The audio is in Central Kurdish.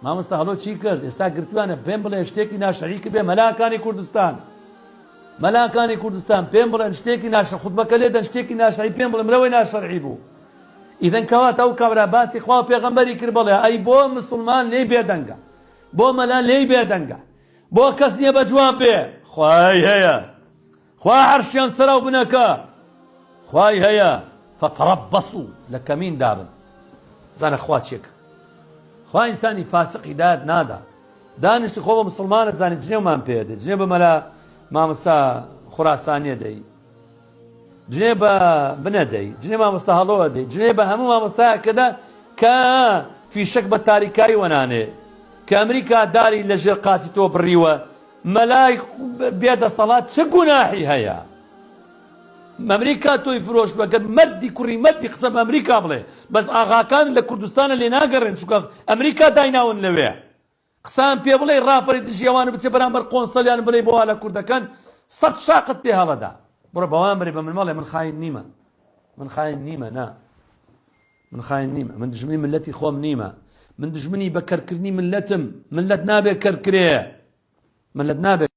مامۆستا هەڵۆ چی کرد ئێستا گرتویانە پێم بڵێ شتێکی ناشەرعی کرد بێ مەلاکانی کوردستان مەلاکانی کوردستان پێم بڵێن شتێکی ناشە خوتبەکە لێدەن شتێکی ناشەرعی پێم بڵێن لەوەی ناشەرعی بوو ئیذن کەواتە ئەو کابرا باسی خوا و پێغەمبەری کرد بڵێ ئەی بۆ مسلمان لێی بێدەنگە بۆ مەلا لێی بێدەنگە بۆ کەس نییە بە جواب بێ خوای هەیە خوا عەرشیان سەراو بنەکە خوای هەیە فتربصوا لە کەمین دابن بزانە خوا چیەکە خوا ئینسانی فاسق هیدایەت نادا دانیشتی خۆ بە مسلمانە زانی جنێومان پێ دێ جنێ بە مەلا مامۆستا خوراسانیە دەی جنێ بە بنە دەی جنێ مامۆستا هەڵۆ دەی جنێ بە هەموو مامۆستایەکەدا کە فیشەک بە تاریکایی وەنانێ کە ئەمریکا داری لە ژێر قاچی تۆ بڕیوە مەلای بێ دەسەڵات چ گوناحی هەیە؟ ئەمریکا تۆی فرۆشتوە گەر مەردی کوڕی مەردی قسە بە ئەمریکا بڵێ بەس ئاغاکان لە کوردستانە لێ ناگەڕێن چونکە ئەمریکا دایناون لەوێ قسان پێ بڵێ ڕاپەری دژی ئەوان بچێ بەرامبەر قۆنسەلیان بڵێ بۆ وا لە کوردەکەن سەد شاقت پێ هەڵەدا بڕۆ بەوان بەرێ بە من مەڵێ من خاین نیمە من خاین نیمە نا من خاین نیمە من دژمنی ملەتی خۆم نیمە من دژمنی بە کەرکردنی ملەتم ملەت نابێ کەرکرێ ملەت نابێ.